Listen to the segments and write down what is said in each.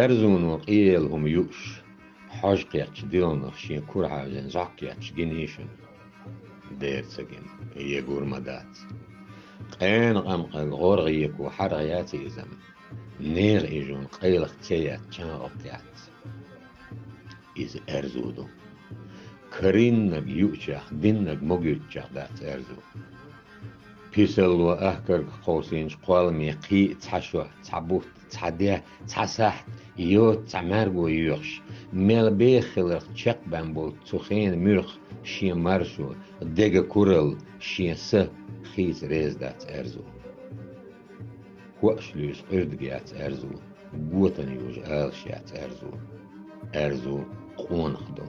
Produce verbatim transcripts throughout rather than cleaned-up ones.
Аьрзуно къелла хӀума юуш, хьожа кхеттача диланах шен кура хьаьвзина зӀок етташ гиний шуна? Дера ца гина, егур ма дац. Къена къамкъаг гӀоргӀа еко хьаргӀа яций иза-м? НегӀа ижун къайлаха ца етта чӀагӀалт яц. Иза аьрзу ду. Карийннарг юучех, диннарг могуьйтучех дац аьрзу. Писалло ахкарга кховсийнача кхолламе кхин а цхьа шо, цхьа бутт, цхьа де, цхьа сахьт йоцу цхьа мӀаьрго йоьхуш, мел беха хиларх чекхбаьнна болчу цу хенан муьрх шен маршо, дега куралла, шен са хийца реза дац аьрзу. ХӀоаш луьйса къуьрдиг яц аьрзу, готана южа алаш яц аьрзу. Аьрзу къонах ду.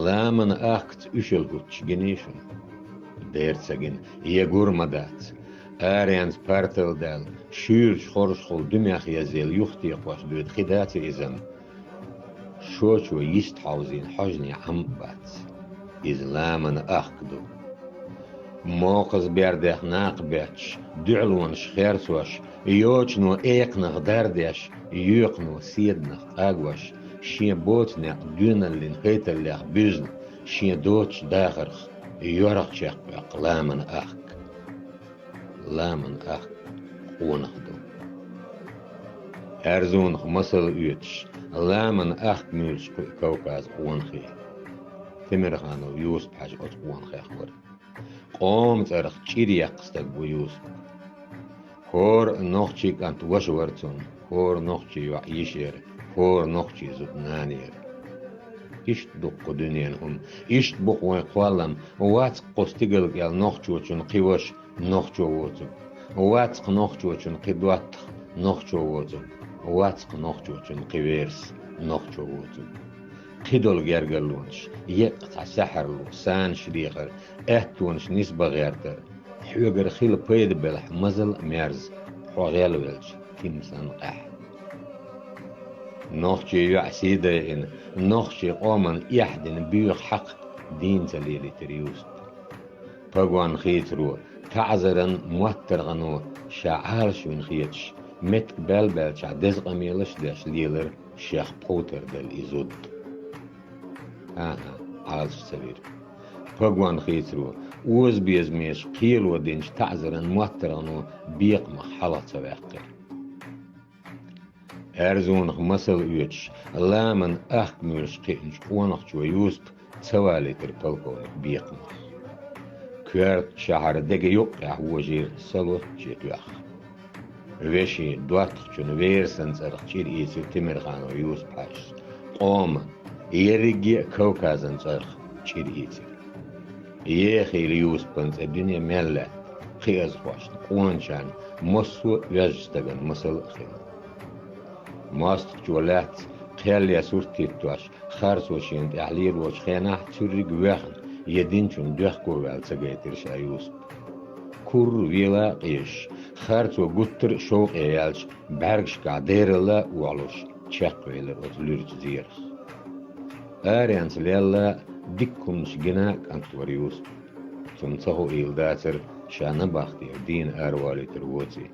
Ламанан ахкаца уьшалла хӀуттуш гиний шуна? Дера ца гина, егур ма дац. Аренца партал даьлла, шуьйрачу хоржахула дуьмех язъелла юхатекхош дуьйна хи даций иза-м? Шочо йист хьовзийна хьожане Ӏам а бац. Иза ламанан ахка ду. Мокхаза бердех накха бетташ, дуьхьалонаш херцош, йочано экханах дар деш, йоькхано седанах къагош, шен боцу некъ доьналлин хӀайталлех буьзна, шен доцучу дахарх йорах чекхбоьккху ламанан ахка. Ламанан ахка къонах ду. Аьрзунах масал оьцуш, ламанан ахка муьйлуш кхуьу Кавказан къонахий. Темирханов Юсуп-Хьаьжа оцу къонахех вара. Къоман цӀарах чӀир яккха стаг ву Юсуп. ХӀора нохчийн кӀант ваша вара цуьнан, хӀора нохчийн йоӀ йиша яра, хӀора нохчийн зуда нана яра. Иштта ду кху дуьненан хӀума, иштта бу кху вайн кхоллам, вац-кх кху стигала кӀел нохчочун кхин ваша нохчо воцург, вац-кх нохчочун кхин доттагӀа нохчо воцург, вац-кх нохчочун кхин верас нохчо воцург. Кхидолу гергарлонаш, еккъа цхьа саьхьарло, санаш дехар, аьттонаш нисбан гӀертар, хьоьгара хила пайда белахь, мазал а мерза, хьо гӀелвелча, тима санна къаьхьа. Нохчийн йоӀ сий дайина, нохчийн къоман эхь дина боьха хьакха дийна ца лелийтира Юсуп. Погон хийцаро, таӀзаран моттаргӀано ша Ӏалашвина хеташ, меттиг баьлла-баьллачохь деза къамелаш а деш лелара шех пховтар делла и зуда. ХӀан-хӀа, Ӏалаш ца вира. Погон хийцаро, озабезамеша кхело динчу таӀзаран моттаргӀано бекхамах хьалха ца ваьккхира. Аьрзунах масал оьцуш, ламанан ахка муьйлуш кхиъначу къонахчо Юсупа ца валийтира полковник бекхамах. Коьртачу шахьара дега юккъехь вожийра са лоцче тоьхна. Вешин, доттагӀчун верасан цӀарах чӀир ийцира Темирханов Юсуп-Хьаьжас. Къоман, ерриге а Кавказан цӀарах чӀир ийцира. Ехийла Юсупан цӀе дуьне мел лаьтта, кхиазхошна, къоначарна, массо а оьзда стагана масал а хилла. МостагӀчо лаьцна кхел я сурт хӀиттош, харцо шена тӀехь лелочу хенахь цуьрриг а воьхна, я динчунна доьхко а ваьлла ца гайтира ша Юсуп. Курра вела а къежаш, харцо гуттар а шовкъе яьлча, бӀаьргашкахь дералла а охьалуш, чекхвелира оцу луьрачу зерах. Аренца лелла а, дикка хӀуманаш гина а кӀант вара Юсуп. Цунна ца хуийла дацара, ша набахтера дийна араволуьйтур воций.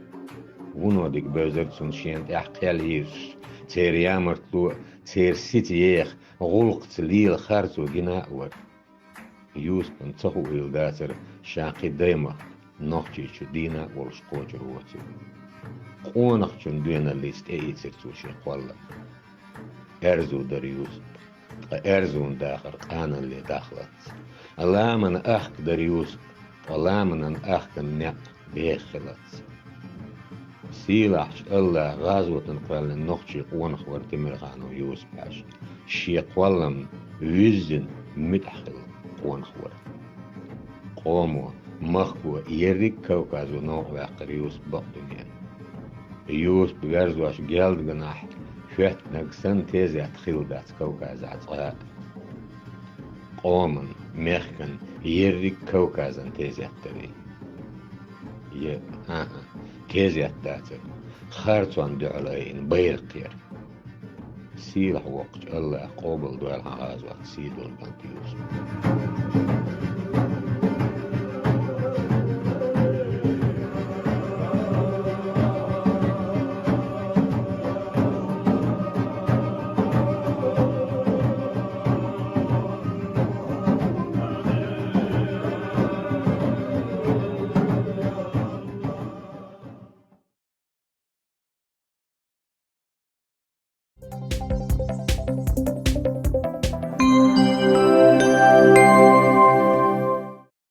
Вуно дика бевзара цунна шена тӀехь кхел йийрзуш, церан ямартло а, церан сица еха, гӀуллакхца лела харцо гина а вара. Юсупна ца хуийла дацара, ша кхин даймахка, Нохчийчу дийна а волуш кхочур воций. Къонахчун доьналлица тӀеийцира цо шен кхоллам. Аьрзу дара Юсуп, ткъа аьрзун дахар къаналле дахлац. Ламанан ахка дара Юсуп, ткъа ламанан ахкан некъ беха хилац. Сийлахьчу АллахӀа гӀазотана кхоьллина нохчийн къонах вара Темирханов Юсуп-Хьаьжа. Шен кхолламна вуьззина муьтӀахь хилла къонах вара. Къомо, махко, ерриг а Кавказо новкъа ваьккхира Юсуп бакъдунен. Юсуп верзош гелдаганахь, хӀоьттинарг санна тезет хилла дац Кавказехь цкъа а. Къоман, мехкан, ерриг а Кавказан тезет дарий. Е, хӀан-хӀа, тезет дацара, харцонна дуьхьал айина байракх яра. Сийлахь воккхачу АллахӀа къобалдойла хьан гӀазот, сий долу кӀант Юсуп.